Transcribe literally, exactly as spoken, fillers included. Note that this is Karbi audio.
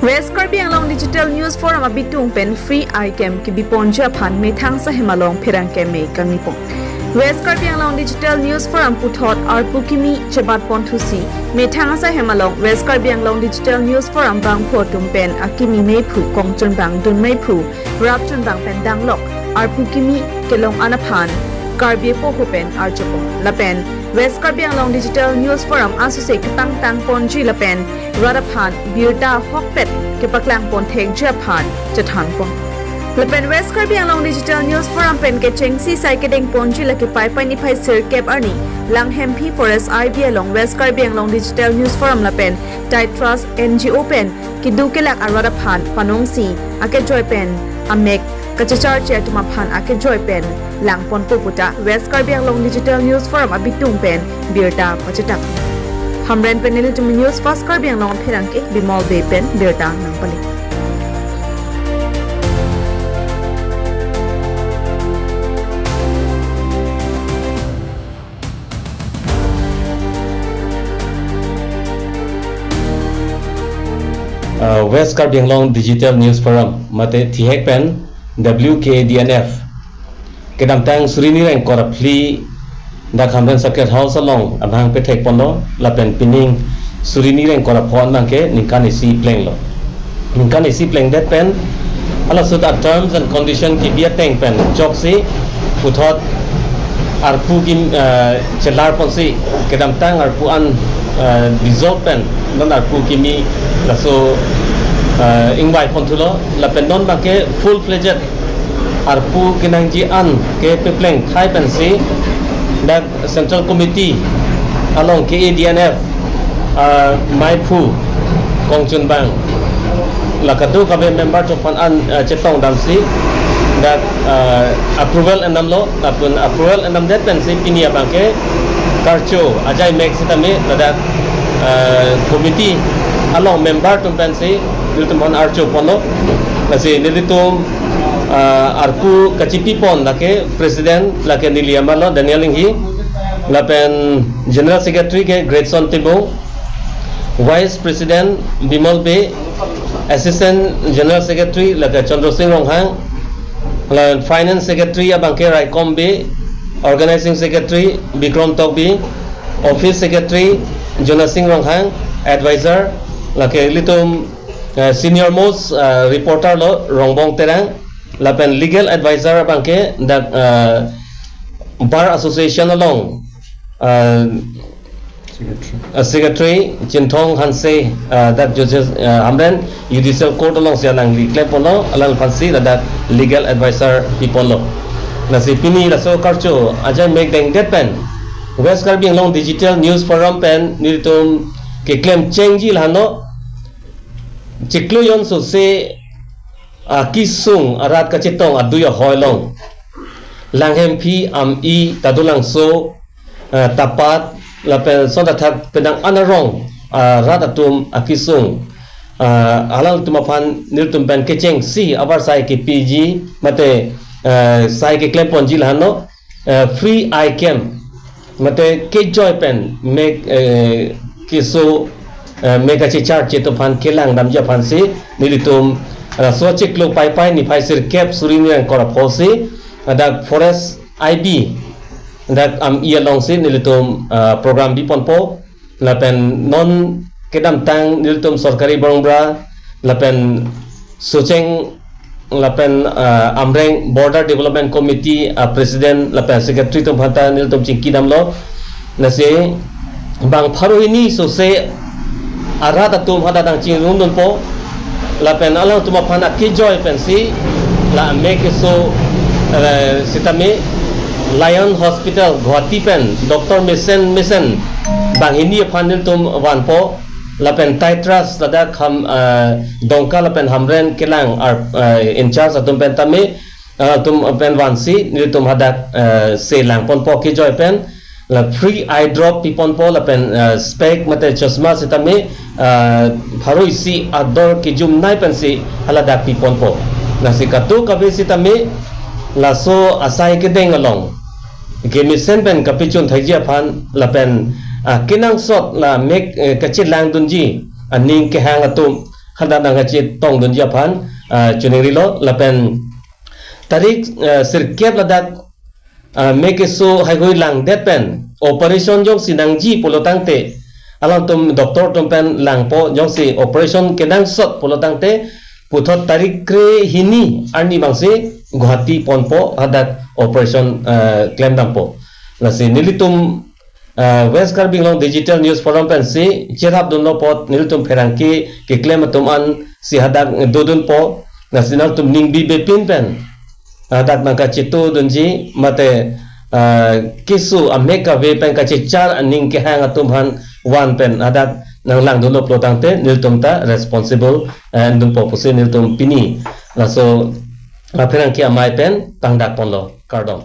West Karbi Anglong Digital News Forum abitung pen free eye camp kebiponji aphan methang ahem along pherangke me kangni pon. West Karbi Anglong Digital News Forum puthot arpu kimi chebat pon thusi methang ahem along West Karbi Anglong Digital News Forum bangphu atum pen akimi meiphu kongchunbang dunmeiphu rapchunbang pen danglok arpu kimi kelong an aphan Karbi apoho pen arjupon. Lapen West Karbi Anglong Digital News Forum asuse kepangtang ponji lapen rat aphan birta ahokpet kepaklang pon thekji aphan chethan pon. Lapen West Karbi Anglong Digital News Forum pen kechengsi sai kedeng ponji lake Paipai niphai sirkep arni Langhemphi Forest I B along West Karbi Anglong Digital News Forum lapen Tide Trust N G O pen keduk kelak arat aphan panongsi akejoi pen amek kachecharche atum aphan akejoi pen langponpo puta West Karbi Anglong Digital News Forum abitung pen birta pachetak. Hamren pen nelitum News Fast Karbi Anglong pherangke Bimol Bey pen birta nangpale. Uh, West Karbi Anglong Digital News Forum mate thihek pen W K D N F kedamtang suri hini ra ingkoi ra phli dak Hamren Circuit House along amahang pethek ponlo lapen pining suri hini ra ingkoi ra pho an abangke ningkan isi plenglo. Ningkan isi plengdet pen halaso a terms and condition kebi ateng pen choksi puthot arpu kimi, eh, chelar ponsi kedamtang arpu an, eh, dissolve pen non arpu kimi laso, eh, ingvai pon thulo lapen non abangke full fledged arpu kenangji an kepepleng thai pensi dak Central Committee along K A D N F, ah, meiphu kongchunbang la kadokave member atum aphan an, ah, chetong damsi dak, ah, approval endamlo, lapen approval endamdet pensi pini abangke karcho ajai mek sitame ladak, ah, committee along member atum pensi nelitum aphan archo ponlo. Lasi nelitum, ah, arpu kachipi pon lake President lake neli amarlo Daniel Inghi, lapen General Secretary ke Greatson Timung, Vice President Bimol Bey, Assistant General Secretary lake Chandra Singh Ronghang, lapen Finance Secretary abangke Raikom Bey, Organizing Secretary Bikrom Tokbi, Office Secretary Jona Singh Ronghang, Advisor lake ilitum, eh, senior most, eh, reporter lo Rongbong Terang, lapen legal advisor abangke dak, eh, Bar Association along, eh, Secretary. Eh, Secretary Chinthong Hanse, eh, dak Joseph, eh, Hamren Judicial Court alongsi alangli klem ponlo, alangphansi ladak legal advisor pi ponlo. Lasi pini laso karcho ajai mek dengdet pen West Karbi Anglong Digital News Forum pen nelitum keklem chengji lahenlo. Chiklo jon sose akesung arat kachetong adui ahoi along Langhemphi, Ami, Tadulangso, eh, Tapat lapen son athak penang an arong, ah, rat atum akesung, ah, alangtum aphan nelitum pen kechengsi avarsai kepiji mate, eh, sai keklem ponji lahenlo, eh, free eye camp mate kejoi pen mek, eh, keso, eh, mek kachecharche atum aphan kelang damji aphansi nelitum, eh, laso chiklo Paipai niphai sirkep suri hini ra ingkoi ra pho si, eh, dak Forest I B dak Ami alongsi nelitum, eh, program bi ponpo. Lapen non kedamtang nelitum sorkari bongbra lapen Socheng lapen, ah, Amreng Border Development Committee, ah, President lapen Secretary atum aphanta nelitum chingki damlo. Lasi bang pharo hini sose arat atum hadak dang chingrum dunpo. Lapen alangtum aphan akejoi pensi la amek keso, eh, sitame Lion Hospital Guwahati pen doctor mesen mesen banghini aphan nelitum vanpo. Lapen Tide Trust ladak Ham, eh, Dongka lapen Hamren kelang ar, eh, in charge atum pen tame, eh, atum pen vansi nelitum hadak, eh, se lang ponpo kejoi pen. La free eye drop pi ponpo lapen, eh, spec mate chosma sitame, eh, pharo isi ador kejumnei pensi haladak pi ponpo. Lasi kadokave sitame laso asai kedeng along kemesen pen kapachun thekji aphan lapen, ah, kenangsot la mek, eh, kachelang dunji aning kehang atum hadak nangkachetongdunji aphan, ah, choningrilo lapen tarik, ah, sirkep ladak, ah, me keso haihui langdet pen operation jongsi nangji pulo tangte, alangtum doctor atum pen langpo, jongsi operation kenangsot pulo tangte puthot tarik kre hini arni abangsi Guwahati ponpo, hadak operation, ah, klemdampo. Lasi nelitum, ah, West Karbi Anglong Digital News Forum pensi cherapdunlo apot nelitum pherangke keklem atum ansi hadak dodunpo. Lasi nangtum ning bibepin pen hadak nangkachetodunji mate, ah, keso amek kave pen kachechar aning kehang atum aphan van pen hadak nanglangdunlo pulo tangte nelitum ta responsible, eh, dunpo pusi nelitum pini laso, ah, pherangke amei pen tangdakponlo. Kardom.